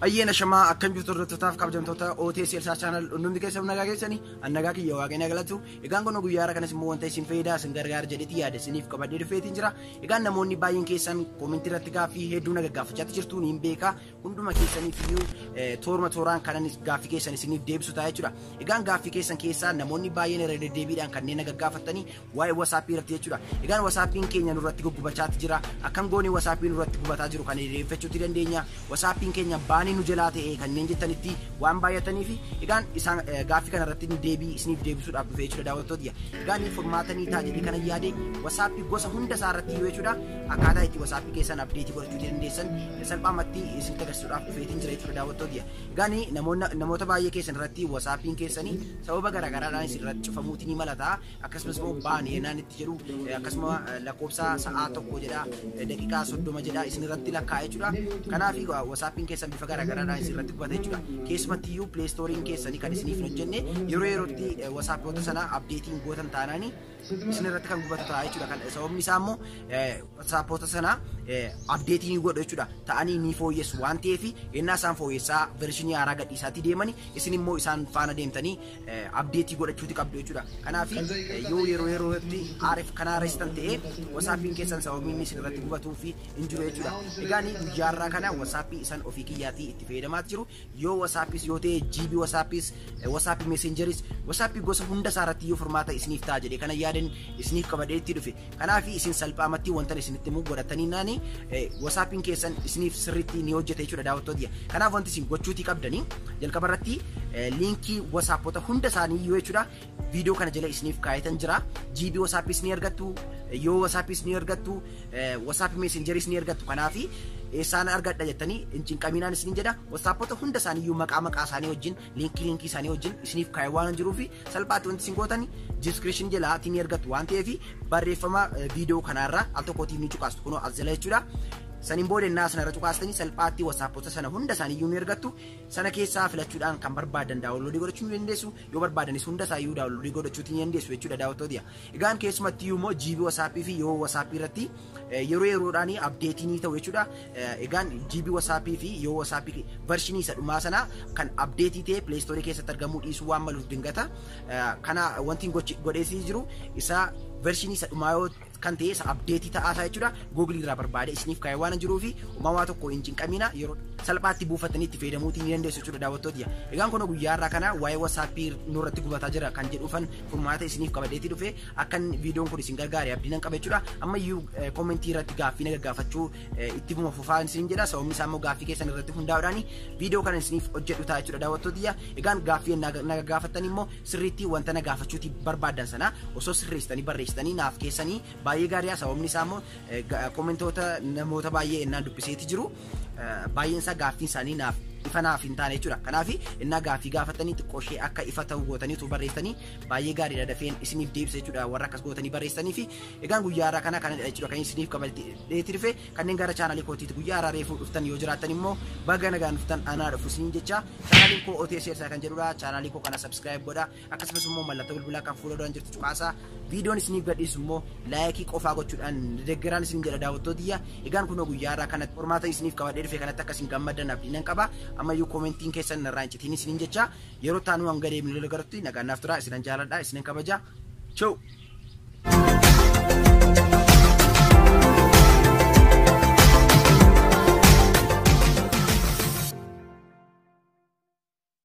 Ayyeena shamaa akkam jirtu hordoftotaaf kabajamtoota OTS Elsaa Channel hundumti keessan nagaa keessanii annagaa kiyya waaqni galatu. Egaan kun guyyaa har'a kanas immoo wanta isin fayyadaa isin gargaara jedheeti yaada isiniif qabadhee dhufeetiin jira. Egaan namoonni baay'een keessan koomentii irratti gaaffii hedduu na gaggaafachaa jirtu niin beeka. Hunduma keessaniif iyyuu toorma tooraan kanan gaaffii keessan isiniif deebisu ta'a jechuudha. Egaan gaaffii keessan keessaa namoonni baay'een irra deddeebiidhaan kanneen na gaggaafatanii waa'ee WhatsApp irratti jechuudha. Egaan WhatsAppiin keenya nurratti guggubachaatti jira. Akkam goonee WhatsAppiin nurratti gubataa jiru kan deeffachuutti dandeenya. WhatsAppiin keenya baanii nu jalaa ta'e kanneen jettanitti waan baay'atanii fi egaan isaan gaaffii kana irratti deebii isiniif deebisuudhaaf dhufee jechuudha daawwattoota. Egaan furmaatanii ta'a jedhee kana yaade WhatsApp gosa hunda isaa irratti yoo jechuudha akkaataa itti WhatsApp keessan update godhachuu dandeessan salphaamatti isinitti agarsiisuudhaaf dhufeetiin jira jechuudha daawwattoota. Egaan namoota baay'ee keessan irratti WhatsAppiin keessanii sababa garaagaraadhaan isin irratti cufamuutiin ni mala ta'a. Akkasumas immoo baanee naan itti jedhu akkasuma lakkoofsa sa'aa 1 jedha daqiiqaa 30 jedha isin irratti lakkaa'a jechuudha. Kanaaf WhatsAppiin keessan bifa garaagaraadhaan isin irratti gubata jechuudha. Keessumatti iyyuu Play Store'n keessanii kan isiniif hin hojjenne yeroo yerootti WhatsAppoota sana update'n gootan taanaani isin irratti kan gubatu ta'a jechuudha. Kan sababni isaa immoo WhatsAppoota sana update ni godhu jechuudha. Ta'anii ni fooyyessu waan ta'eef yennaa isaan fooyyessaa versionii haaraa gadhiisaatti deemani isin immoo isaan faana deemtanii update godhachuuti qabdu jechuudha. Kanaaf yoo yeroo yerootti RF kana haaressan ta'e WhatsAppiin keessan sababni inni isin irratti gubatuu fi hin jiru jechuudha. Egaan guyyaarraa kana WhatsAppii isaan ofii kiyyaatii itti fayyadamaa jiru. Yoo WhatsAppis yoo ta'e GB WhatsAppis WhatsApp Messengeris WhatsApp gosa hunda isaa irratti yoo furmaata isiniif ta'a jedhee kana yaadan isiniif qabadhee itti dhufe. Kanaaf isin salphaamatti wanta isinitti immoo godhatanii naani WhatsAppiin keessan isiniif sirriitti ni hojjeta jechuudha daawwattoota. Kanaaf wanti isin gochuutii qabdanii jalqaba irratti liinkii WhatsAppoota hunda isaanii yoo jechuudha viidiyoo kana jala isiniif kaayetan jira. GB WhatsAppis ni argattu, yoo WhatsAppis ni argattu, WhatsApp Messengeris ni argattu. Kanaaf eessaan argadha jettanii hin cinqaminaan isiniin jedha. WhatsAppoota hunda isaanii iyyuu maqaa maqaa isaanii wajjin liinkii isaanii wajjin isiniif kaayee waan jiruu fi salphaatti wanti isin gootan description jalaatii ni argattu waan ta'eef barreeffama viidiyoo kanaarraa al tokkootiif ni cuqaastu kunoo as jala jechuudha. Saniin booda innaa sana irra cuqaastanii salphaatti WhatsAppoota sana hunda isaanii iyyuu ni argattu. Sana keessaa filachuudhaan kan barbaadan daawunloodii godhachuu ni dandeessu. Yoo barbaadanis hunda isaa iyyuu daawunloodii godhachuu ni dandeessu jechuudha daawwattoota. Egaan keessumatti iyyuu immoo GB WhatsApp fi yoo WhatsApp irratti yeroo yeroodhaan update ni ta'u jechuudha. Egaan GB WhatsApp fi yoo WhatsApp versionii isa dhumaa sana kan update ta'e Play Store keessatti argamuu dhiisuu waan maluuf dingata. Kana wanti godheesii jiru isa versionii isa dhumaa yoo kan ta'e isa update ta'aa isaa jechuudha. Google irraa barbaade isiniif kaa'ee waan jiruu fi uumamaa tokko hin cinqamina yeroo salphaatti buufatanii itti fayyadamuutii ni dandeessu jechuudha daawwattoota. Egaan kun guyyaa har'aa kana waa'ee WhatsApp nurratti gubataa jira kan jedhuufan furmaata isiniif qabadheetii dhufe akkan viidiyoon kun isin gargaare abdiin qaba jechuudha. Amma iyyuu koomentii irratti gaaffii na gaggaafachuu itti fufaa isin jedha. Sababni isaa immoo gaaffii keessan irratti hundaa'uudhaan viidiyoo kana isiniif hojjedhu ta'a jechuudha daawwattoota. Egaan gaaffii na gaggaafattan immoo sirriitti wanta na gaafachuuti barbaadan sana osoo sirreessitanii barreessitanii naaf keessanii baay'ee gaariidha. Sababni isaa immoo koomentoota namoota baay'ee innaan dubbiseeti jiru baay'een isaa gaaffiin isaanii naaf ifa naaf hin taane jechuudha. Kanaaf innaa gaaffii gaafatanii xiqqoo ishee akka ifa ta'u gootanii utuu barreessitanii baay'ee gaariidha dafeen isiniif deebisa jechuudha warra akkas gootanii barreessitanii fi egaan guyyaa har'aa kana kanadha jechuudha kan isiniif qabadheetti dhufe. Kanneen gara chaanaalii kootiitti guyyaa har'aa reefuu dhuftan yoo jiraattan immoo baga nagaan dhuftan anaa dhufu isiniin jecha. Chaanaaliin koo OTS Elsaa kan jedhudha. Chaanaalii koo kana subscribe godha. Akkasumas immoo mallattoo bilbilaa kan fuula duraan jirtu cuqaasaa. Viidiyoon isiniif gadhiisu immoo laayikii qofaa gochuudhaan deeggaraan isiniin jedha daawwattootiyya. Egaan kunoo guyyaa har'aa kana furmaata isiniif qabadhee dhufe kanatti akkasiin gammadan abdiin nan qaba. Ammayyuu koomentiin keessan irraa hin citiin isiniin jecha. Yeroo taanuu hanga deemnu lola garutti nagaan naaf tura. Isinan jaaladha, isinan kabaja. Chau.